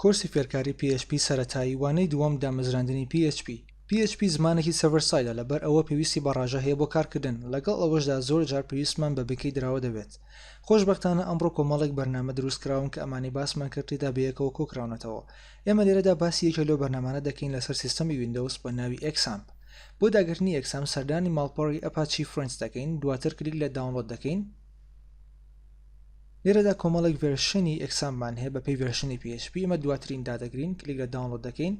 کۆرسی فێرکاری PHP سەرەتایی وانەی دووەم دامەزراندنی PHP PHP زمانێکی server side ە لەبەر ئەوە پێویستی بە ڕاژە هەیە بۆ کارکردن لەگەڵ ئەوەشدا زۆر جار پێویستمان بە بنکەی دراوە دەبێت خۆشبەختانە ئەمڕۆ کۆمەڵێک بەرنامە دروست کراون کە ئەمانەی باسمان کرد تێدا بەیەکەوە کۆکراونەتەوە ئێمە لێرەدا باسی یەکێک لەو بەرنامانە دەکەین لەسەر سیستەمی ویندۆز بە ناوی XAMPP بۆ داگرتنی XAMPP سەردانی ماڵپەڕی Apache Friends دەکەین دواتر کلیک لە download دەکەین لێرەدا کۆمەڵێک version ی XAMPP مان هەیە بەپێی version ی PHP ئێمە دواترین دادەگرین کلیک لە download دەکەین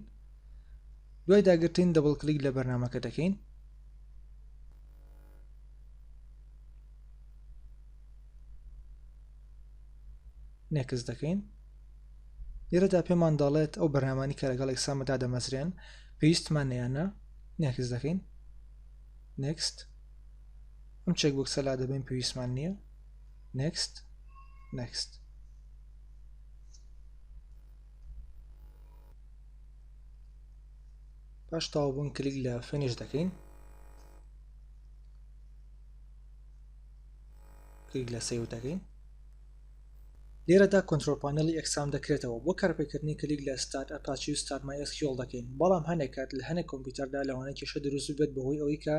دوای داگرتن double click لە بەرنامەکە دەکەین next دەکەین لێرەدا پێمان دەڵێت ئەو بەرنامانی کە لەگەڵ XAMPP دا دەمەزرێن پێویستمان نیانە next دەکەین next ئەم check box ە لا دەبین پێویستمان نییە next next پاش تەواوبوون کلیک لە finish دەکەین کلیک لە save دەکەین لێرەدا control panel ی XAMPP دەکرێتەوە بۆ کارپێکردنی کلیک لە start Apache و start MySQL دەکەین بەڵام هەنێک کات لە هەنێک کۆمپیوتەردا لەوانەیە کێشە دروست ببێت بەهۆی ئەوەی کە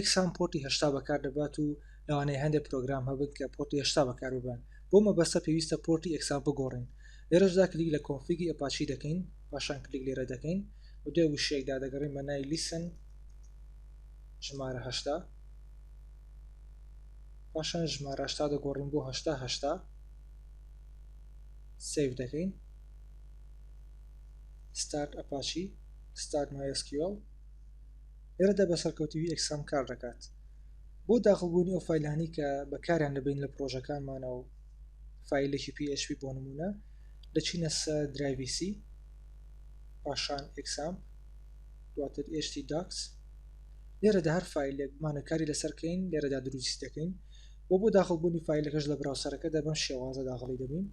XAMPP پۆرتی 80 بەکار دەبات و لەوانەیە هەندێک پرۆگرام هەبن کە پۆرتی 80 بەکار ببەن بۆ مەبەستە پێویستە پۆرتی XAMPP بگۆڕین لێرەشدا کلیک لە config ی Apache دەکەین پاشان کلیک لێرە دەکەین و دوای وشەیەکدا دەگەڕین بە ناوی listen ژمارە 80 پاشان ژمارە 80 دەگۆڕین بۆ 80 80 save دەکەین start Apache start MySQL لێرەدا بە سەرکەوتووی XAMPP کار دەکات بۆ داخڵبوونی ئەو فایلانی کە بەکاریان دەبین لە پرۆژەکانمانە و فایلێکی PHP بۆ نمونە دەچینە سەر drive ی C پاشان XAMPP دواتر htdocs لێرەدا هەر فایلێک بمانە کاری لەسەر کەین لێرەدا دروستی دەکەین و بۆ داخڵبوونی فایلەکەش لە browser ەکەدا بەم شێوازە داخڵی دەبین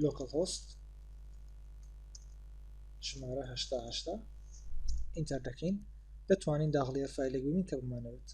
localhost ژمارە 80 enter دەکەین دەتوانین داخڵی هەر فایلێک ببین کە بمانەوێت.